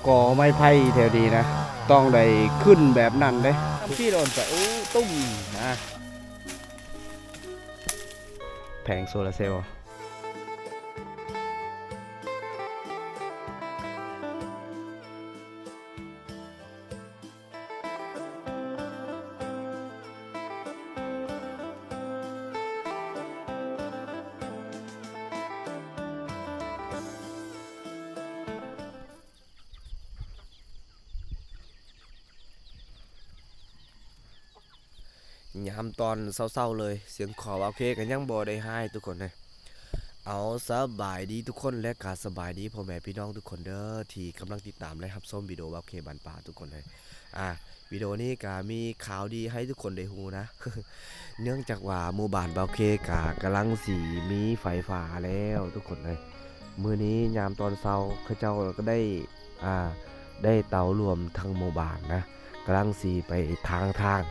ກໍໄມ້ໄຜ່ແຖວນີ້ນະ ຕ້ອງໄດ້ຂຶ້ນແບບນັ້ນເດ້. ນ້ຳຂີ້ໂດນໄປ ໂອ້ ຕຸ້ມນະ ແຜງໂຊລາເຊວ. ຍາມຕອນເຊົ້າໆເລີຍ ສຽງຂໍບ່າວເຄກໍຍັງບໍ່ໄດ້ຫາຍທຸກຄົນເອີຍ. ເອົາ ສະບາຍດີທຸກຄົນ ແລະກະສະບາຍດີພໍ່ແມ່ພີ່ນ້ອງທຸກຄົນເດີ ທີ່ກຳລັງຕິດຕາມ ແລະຮັບຊົມວິດີໂອບ່າວເຄບ້ານປ່າທຸກຄົນເອີຍ. ອ່າ ວິດີໂອນີ້ກະມີຂ່າວດີໃຫ້ທຸກຄົນໄດ້ຮູ້ນະ ເນື່ອງຈາກວ່າໝູ່ບ້ານບ່າວເຄກະກຳລັງຊິມີໄຟຟ້າແລ້ວທຸກຄົນເອີຍ. ມື້ນີ້ຍາມຕອນເຊົ້າ ເຂົາເຈົ້າກໍໄດ້ ອ່າ ໄດ້ເຕົາລວມທັງໝູ່ບ້ານນະ ກຳລັງຊິໄປທາງທາງ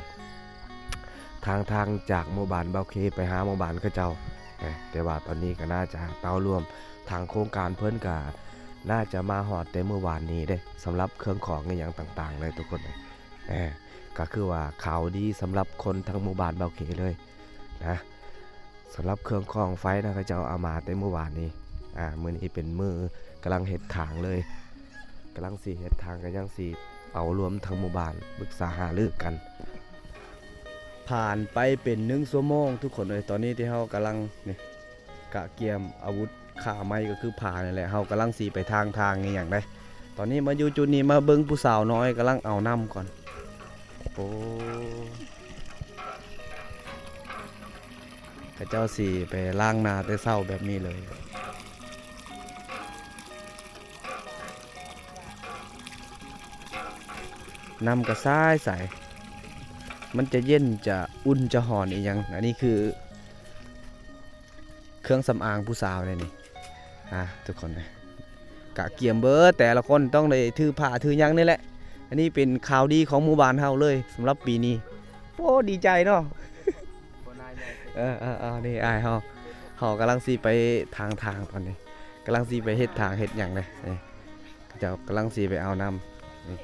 ທາງທາງຈາກໝູ່ບ້ານບ່າວເຄໄປຫາໝູ່ບ້ານເຂົາເຈົ້າ. ແຕ່ວ່າຕອນນີ້ກໍໜ້າຈະເຕົາລວມ ທາງໂຄງການເພິ່ນກໍໜ້າຈະມາຮອດແຕ່ມື້ວານນີ້ເດ້ ສຳລັບເຄື່ອງຂອງອີ່ຫຍັງຕ່າງໆເລີຍທຸກຄົນເອີຍ. ກໍຄືວ່າຂ່າວດີສຳລັບຄົນທັງໝູ່ບ້ານບ່າວເຄເລີຍນະ. ສຳລັບເຄື່ອງຂອງໄຟນະ ເຂົາເຈົ້າເອົາມາແຕ່ມື້ວານນີ້ ອ່າ ມື້ນີ້ເປັນມື້ກຳລັງເຮັດທາງເລີຍ ກຳລັງຊິເຮັດທາງ ກໍຍັງຊິເອົາລວມທັງໝູ່ບ້ານປຶກສາຫາລືກັນ. ຜ່ານໄປເປັນໜຶ່ງຊົ່ວໂມງທຸກຄົນເອີຍ ຕອນນີ້ທີ່ເຮົາກຳລັງນີ້ ກະກຽມອາວຸດຂ້າໄມ້ ກໍຄືພ້ານີ້ແຫຼະ ເຮົາກຳລັງຊິໄປທາງທາງອີ່ຫຍັງໄດ໋. ຕອນນີ້ມາຢູ່ຈຸດນີ້ ມາເບິ່ງຜູ້ສາວນ້ອຍກຳລັງເອົານ້ຳກ່ອນ. ໂອ້ ເຂົາເຈົ້າຊິໄປລ້າງໜ້າແຕ່ເຊົ້າແບບນີ້ເລີຍ. ນ້ຳກໍໃສໆ ມັນຈະເຢັນ ຈະອຸ່ນ ຈະຮ້ອນອີ່ຫຍັງ. ອັນນີ້ຄືເຄື່ອງສຳອາງຜູ້ສາວເດ້ນີ້ ອ່າ ທຸກຄົນເອີຍ. ກະກຽມເບີດ ແຕ່ລະຄົນຕ້ອງໄດ້ຖືຜ້າຖືຫຍັງນີ້ແຫຼະ. ອັນນີ້ເປັນຂ່າວດີຂອງໝູ່ບ້ານເຮົາເລີຍສຳລັບປີນີ້. ໂອ້ ດີໃຈເນາະ. ເອີໆໆ ນີ້ອ້າຍເຮົາ ເຮົາກຳລັງຊິໄປທາງທາງຕອນນີ້ ກຳລັງຊິໄປເຮັດທາງເຮັດຫຍັງເດ້. ນີ້ ເຂົາເຈົ້າກຳລັງຊິໄປເອົານ້ຳ ນີ້.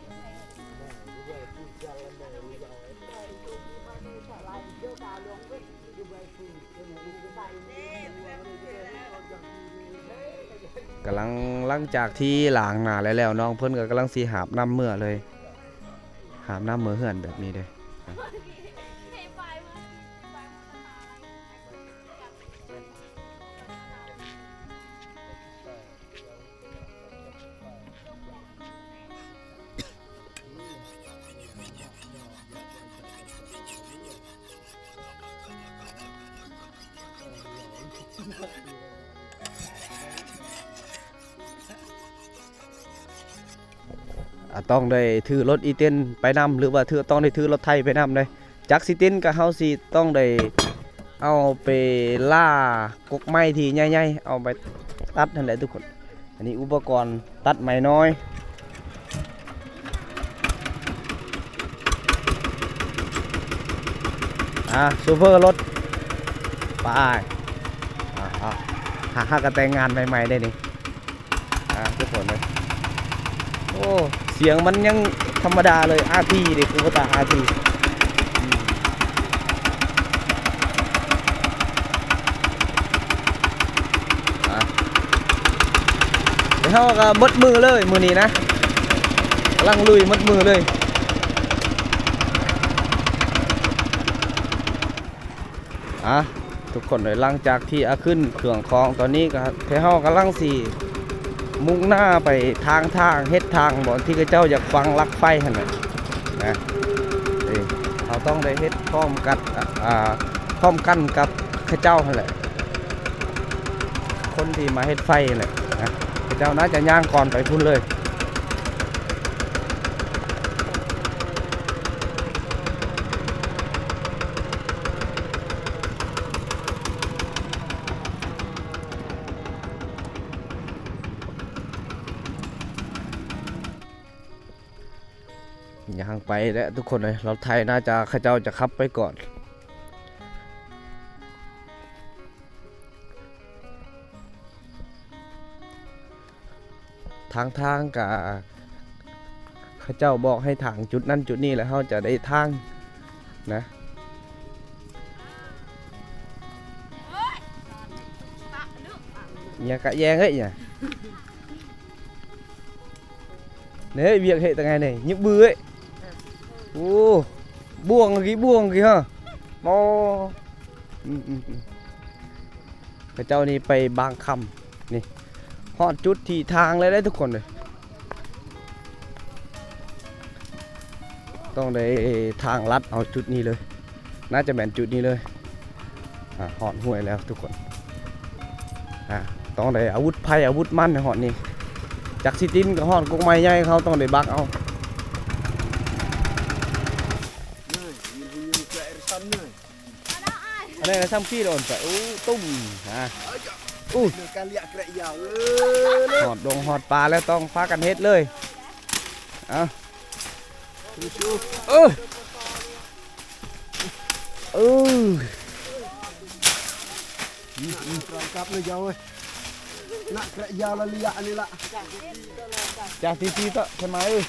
ກຳລັງ ຫຼັງຈາກທີ່ລ້າງໜ້າແລ້ວໆ ນ້ອງເພິ່ນກໍກຳລັງຊິຫາບນ້ຳເມືອເລີຍ ຫາບນ້ຳເມືອເຮືອນແບບນີ້ເດ້. ອາ ຕ້ອງໄດ້ຖືລົດອີເຕັນໄປນຳ ຫຼືວ່າຖື ຕ້ອງໄດ້ຖືລົດໄຖໄປນຳເດ້. ຈັກຊິເຕັນກໍເຮົາຊິຕ້ອງໄດ້ເອົາໄປລ່າກົກໄມ້ທີ່ໃຫຍ່ໆ ເອົາໄປຕັດຫັ້ນແຫຼະທຸກຄົນ. ອັນນີ້ອຸປະກອນຕັດໄມ້ນ້ອຍ. ອ່າ ໂຊເຟີລົດ ໄປ ອ່າ ເອົາ ຫາກະແຕ່ງງານໃໝ່ໆໄດ້ນີ້. ອ່າ ທຸກຄົນເອີຍ ໂອ້ ສຽງມັນຍັງທຳມະດາເລີຍ ອາທີເດ້ ຄູໂບຕາ ອາທີ. ອ່າ ແລ້ວເຮົາກໍໝົດມື້ເລີຍມື້ນີ້ນະ ກຳລັງລຸຍໝົດມື້ເລີຍ. ອ່າ ທຸກຄົນເອີຍ ຫຼັງຈາກທີ່ ອ່າ ຂຶ້ນເຄື່ອງຂອງ ຕອນນີ້ກໍ ເຮົາກຳລັງຊິມຸ່ງໜ້າໄປທາງທາງ ເຮັດທາງບ່ອນທີ່ເຂົາເຈົ້າຢາກຝັງຫຼັກໄຟຫັ້ນນະ ນະ. ເອີ ເຮົາຕ້ອງໄດ້ເຮັດພ້ອມກັບ ອ່າ ພ້ອມກັນກັບເຂົາເຈົ້າຫັ້ນແຫຼະ ຄົນທີ່ມາເຮັດໄຟຫັ້ນແຫຼະນະ ເຂົາເຈົ້າໜ້າຈະຍ່າງກ່ອນໄປພຸ້ນເລີຍ. ຍ່າງໄປແຫຼະທຸກຄົນເອີຍ ລົດໄຖໜ້າຈະ ເຂົາເຈົ້າຈະຂັບໄປກ່ອນ. ທາງທາງກະ ເຂົາເຈົ້າບອກໃຫ້ຖາງຈຸດນັ້ນຈຸດນີ້ ແລ້ວເຮົາຈະໄດ້ຖາງນະ. ຫຍັງກະແຍງເອີຍ ຫຍັງ ນີ້ວຽກເຮັດຈັ່ງໃດນີ້ ຍືບບືເອີຍ. ໂອ້ ບ່ວງກີ້ ບ່ວງກີ້ ຮະ ໂອ້ ອືມໆໆ ເຂົາເຈົ້ານີ້ໄປບາງຄຳ ນີ້ ຮອດຈຸດທີ່ຖາງແລ້ວເດ້ທຸກຄົນເດີ. ຕ້ອງໄດ້ຖາງລັດເອົາຈຸດນີ້ເລີຍ ໜ້າຈະແມ່ນຈຸດນີ້ເລີຍ. ອາ ຮອດຫ້ວຍແລ້ວທຸກຄົນ. ອາ ຕ້ອງໄດ້ອາວຸດໃຜອາວຸດມັນໃຫ້ຮອດນີ້. ຈັກຊິຕິນກໍຮອດກົກໄມ້ໃຫຍ່ ເຮົາຕ້ອງໄດ້ບັກເອົາ. ອັນນີ້ນະ ຊ້ຳຂີ້ໂດນໄປ ໂອ້ ຕຸ້ມ ອາ ອູ້ ຮອດດົງຮອດປ່າແລ້ວ ຕ້ອງພາກັນເຮັດເລີຍ. ເອົາ ເອີ ເອີ ກັບເລີຍເຈົ້າເອີຍ ນະ ກະຢາວລະລະຍະອັນນີ້ລະ ຈາກທີ່ ທີ່ຕະ ຂຶ້ນມາເອີຍ.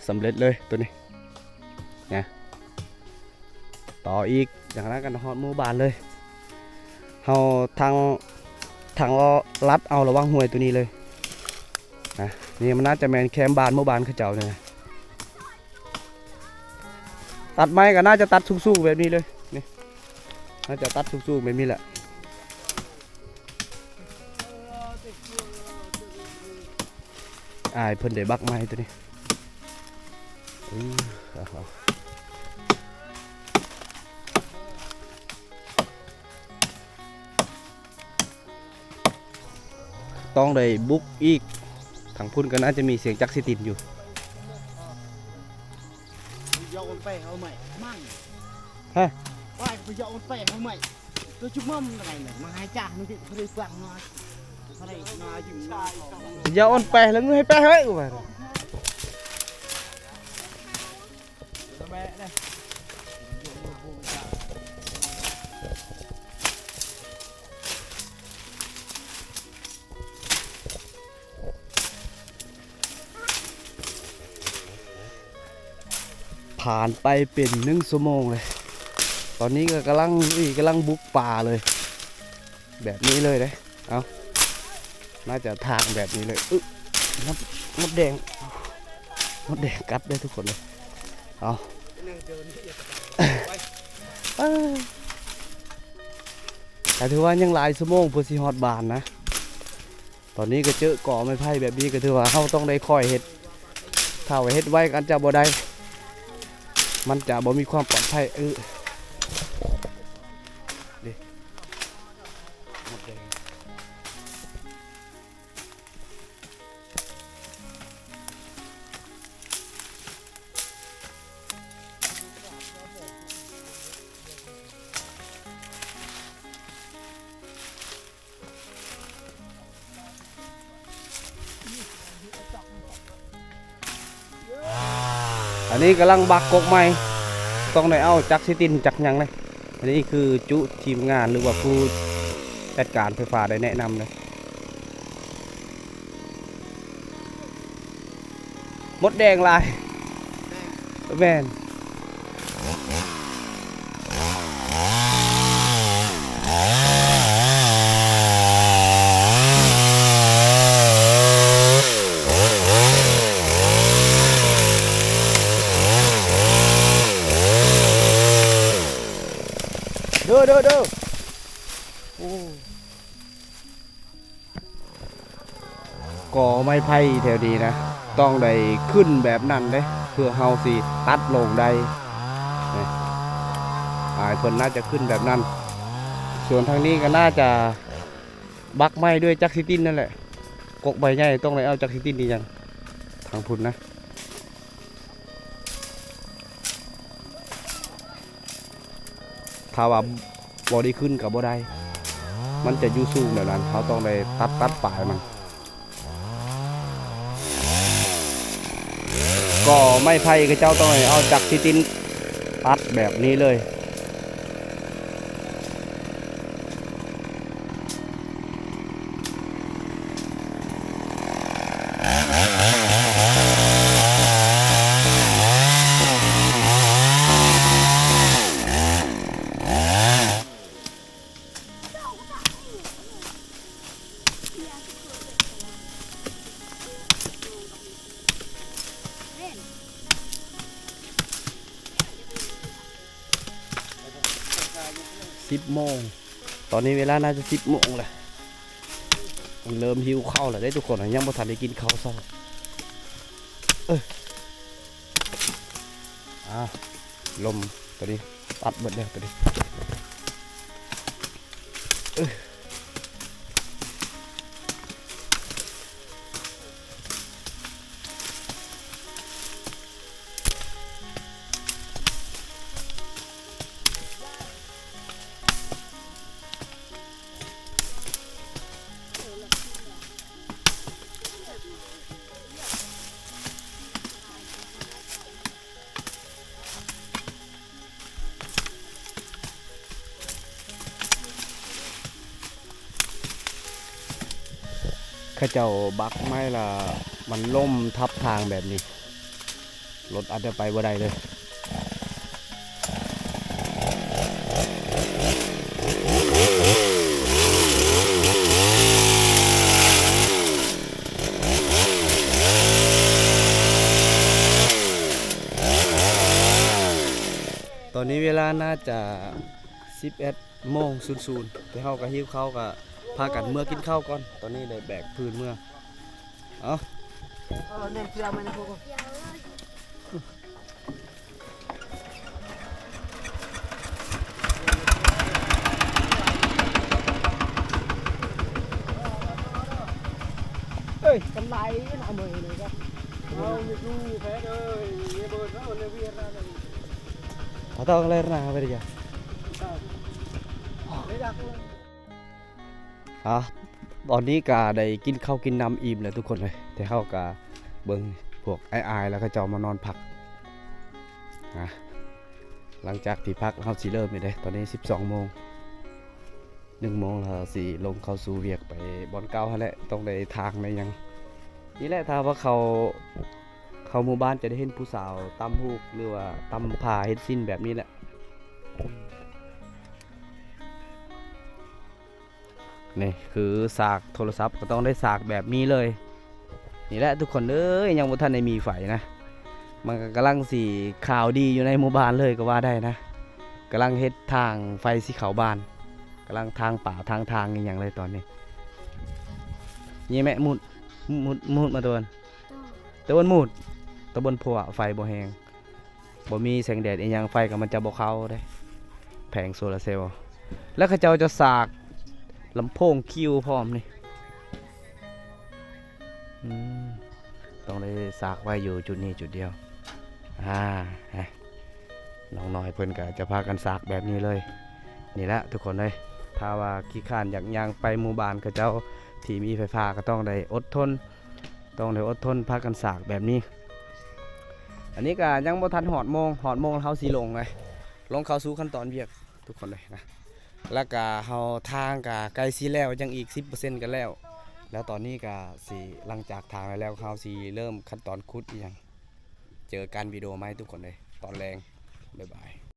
ສຳເລັດເລີຍໂຕນີ້ນະ. ຕໍ່ອີກ ຈັ່ງນັ້ນກໍຮອດໝູ່ບ້ານເລີຍ. ເຮົາທາງ ທາງລັດເອົາລະຫວ່າງຫ້ວຍໂຕນີ້ເລີຍນະ. ນີ້ມັນໜ້າຈະແມ່ນແຄມບ້ານໝູ່ບ້ານເຂົາເຈົ້ານີ້ນະ. ຕັດໄມ້ກໍໜ້າຈະຕັດສູງໆແບບນີ້ເລີຍ ນີ້ ໜ້າຈະຕັດສູງໆແບບນີ້ແຫຼະ. ອ້າຍເພິ່ນໄດ້ບັກໄມ້ໂຕນີ້ ອື ຕ້ອງໄດ້ບຸກອີກ. ທາງພຸ້ນກໍໜ້າຈະມີສຽງຈັກຊິຕິນຢູ່. ຢາກເອົາໄປເອົາໄມ້ມັນ ຮະ ວ່າໄປຢາກເອົາໄປເອົາໄມ້ ຕົວຈຸມມາໄດ້ ມາໃຫ້ຈ້າ ມັນຊິໄດ້ຟັງເນາະ ໄດ້ມາຢູ່ ຢ່າອ່ອນແປແລ້ວ ໃຫ້ແປເຮີ້ຍ ວ່າ. ຜ່ານໄປເປັນໜຶ່ງຊົ່ວໂມງເລີຍ. ຕອນນີ້ກໍກຳລັງ ກຳລັງບຸກປ່າເລີຍ ແບບນີ້ເລີຍເດ້. ເອົາ ໜ້າຈະທາງແບບນີ້ເລີຍ. ອຶ ມົດ ມົດແດງ ມົດແດງກັດເດ້ທຸກຄົນເດີ. ເອົາ ເອີ ກໍຖືວ່າຍັງຫຼາຍຊົ່ວໂມງເພື່ອຊິຮອດບ້ານນະ. ຕອນນີ້ກໍເຈີກໍໄມ້ໄຜ່ແບບນີ້ ກໍຖືວ່າເຮົາຕ້ອງໄດ້ຄ່ອຍເຮັດ. ຖ້າວ່າເຮັດໄວກໍອາດຈະບໍ່ໄດ້ ມັນຈະບໍ່ມີຄວາມປອດໄພ. ເອີ ເດ້ ມົດແດງ. ອັນນີ້ກຳລັງບັກກົກໃໝ່ ຕ້ອງໄດ້ເອົາຈັກຊິຕິນຈັກຫຍັງເລີຍ. ອັນນີ້ຄືຈຸທີມງານ ຫຼືວ່າຜູ້ຈັດການໄຟຟ້າໄດ້ແນະນຳເລີຍ. ມົດແດງຫຼາຍ. ແມ່ນ. ເດີ ເດີ ເດີ. ໂອ້ ກໍໄມ້ໄຜ່ແຖວນີ້ນະ ຕ້ອງໄດ້ຂຶ້ນແບບນັ້ນເດ້ ເພື່ອເຮົາຊິຕັດລົງໄດ້. ອ້າຍເພິ່ນໜ້າຈະຂຶ້ນແບບນັ້ນ. ສ່ວນທາງນີ້ກໍໜ້າຈະບັກໄມ້ດ້ວຍຈັກຊິຕິນນັ້ນແຫຼະ. ກົກໃບໃຫຍ່ຕ້ອງໄດ້ເອົາຈັກຊິຕິນອີ່ຫຍັງ ທາງພຸ້ນນະ. ຖ້າວ່າບໍ່ໄດ້ຂຶ້ນກໍບໍ່ໄດ້ ມັນຈະຢູ່ສູງແບບນັ້ນ ເຮົາຕ້ອງໄດ້ຕັດ ຕັດປາຍມັນ. ກໍໄມ້ໄຜ່ເຂົາເຈົ້າຕ້ອງໃຫ້ເອົາຈັກຊິຕິນຕັດແບບນີ້ເລີຍ. ສິບໂມງ ຕອນນີ້ເວລາໜ້າຈະສິບໂມງແລ້ວ ເລີ່ມຫິວເຂົ້າແລ້ວເດ້ທຸກຄົນ ຍັງບໍ່ທັນໄດ້ກິນເຂົ້າເຊົ້າ. ເອີ ອ້າວ ລົມ ຕົວນີ້ຕັດເບິດແລ້ວຕົວນີ້. ເອີ ເຂົາເຈົ້າບັກໄມ້ລະ ມັນລົ້ມທັບທາງແບບນີ້ ລົດອາດຈະໄປບໍ່ໄດ້ເລີຍ. ຕອນນີ້ເວລາໜ້າຈະສິບເອັດໂມງສູນສູນ ແຕ່ເຮົາກະຫິວເຂົ້າ ກະພາກັນເມືອກິນເຂົ້າກ່ອນ. ຕອນນີ້ໄດ້ແບກພື້ນເມືອ ເອົາ ເອີ ແມ່ນເພື່ອມັນ ເອີຍ ກຳໄລນະເມີຍນີ້ກະ ເອົາຢູ່ແທ້ເດີ ເບີນເອົາເລວຽນນະ ເອົາຕອງເລີຍນະ ເວລາ ເອີ ອາ ຕອນນີ້ກະໄດ້ກິນເຂົ້າກິນນ້ຳອີ່ມແລ້ວທຸກຄົນເອີຍ ແຕ່ເຮົາກະເບິ່ງພວກອ້າຍໆ ລະ ເຂົາເຈົ້າມານອນພັກ ອາ ຫຼັງຈາກທີ່ພັກເຮົາຊິເລີ່ມນີ້ເດ້ ຕອນນີ້ສິບສອງໂມງ ໜຶ່ງໂມງລະເຮົາຊິລົງເຂົ້າສູ່ວຽກໄປບ່ອນເກົ່າຫັ້ນແຫຼະ ຕ້ອງໄດ້ຖາງໄດ້ຫຍັງ ນີ້ແຫຼະ ຖ້າວ່າເຂົ້າ ເຂົ້າໝູ່ບ້ານຈະໄດ້ເຫັນຜູ້ສາວຕ່ຳຫູກ ຫຼືວ່າຕ່ຳຜ້າເຮັດສິ້ນແບບນີ້ແຫຼະ. ນີ້ຄືສາກໂທລະສັບກໍຕ້ອງໄດ້ສາກແບບນີ້ເລີຍ. ນີ້ແຫຼະທຸກຄົນເອີຍ ຍັງບໍ່ທັນໄດ້ມີໄຟນະ ມັນກໍກຳລັງຊິຂ່າວດີຢູ່ໃນໝູ່ບ້ານເລີຍກໍວ່າໄດ້ນະ ກຳລັງເຮັດທາງໄຟຊິເຂົ້າບ້ານ ກຳລັງທາງປ່າທາງທາງອີ່ຫຍັງເລີຍຕອນນີ້. ນີ້ແມ່ ມຸດ ມຸດ ມຸດມາຕາເວັນ ຕາເວັນມຸດ ຕາເວັນ ເພາະວ່າໄຟບໍ່ແຮງ ບໍ່ມີແສງແດດອີ່ຫຍັງ ໄຟກໍມັນຈະບໍ່ເຂົ້າເດ້ ແຜງໂຊລາເຊວ ແລ້ວເຂົາເຈົ້າຈະສາກລຳໂພງຄິວພ້ອມນີ້ ອືມ ຕ້ອງໄດ້ສາກໄວ້ຢູ່ຈຸດນີ້ຈຸດດຽວ ອາ ນ້ອງນ້ອຍເພິ່ນກໍຈະພາກັນສາກແບບນີ້ເລີຍ. ນີ້ແຫຼະທຸກຄົນເອີຍ ຖ້າວ່າຂີ້ຄ້ານຢາກຍ່າງໄປໝູ່ບ້ານເຂົາເຈົ້າທີ່ມີໄຟຟ້າ ກໍຕ້ອງໄດ້ອົດທົນ ຕ້ອງໄດ້ອົດທົນພາກັນສາກແບບນີ້. ອັນນີ້ກໍຍັງບໍ່ທັນຮອດໂມງ ຮອດໂມງແລ້ວເຮົາຊິລົງເລີຍ ລົງເຂົ້າສູ່ຂັ້ນຕອນວຽກທຸກຄົນເລີຍນະ ແລ້ວກໍເຮົາ ທາງກໍໃກ້ຊິແລ້ວ ຍັງອີກສິບເປີເຊັນກໍແລ້ວ ແລ້ວຕອນນີ້ກໍຊິ ຫຼັງຈາກທາງແລ້ວ ເຮົາຊິເລີ່ມຂັ້ນຕອນຂຸດອີ່ຫຍັງ ເຈີກັນວິດີໂອໃໝ່ທຸກຄົນເອີຍ ຕອນແລງ ບາຍບາຍ.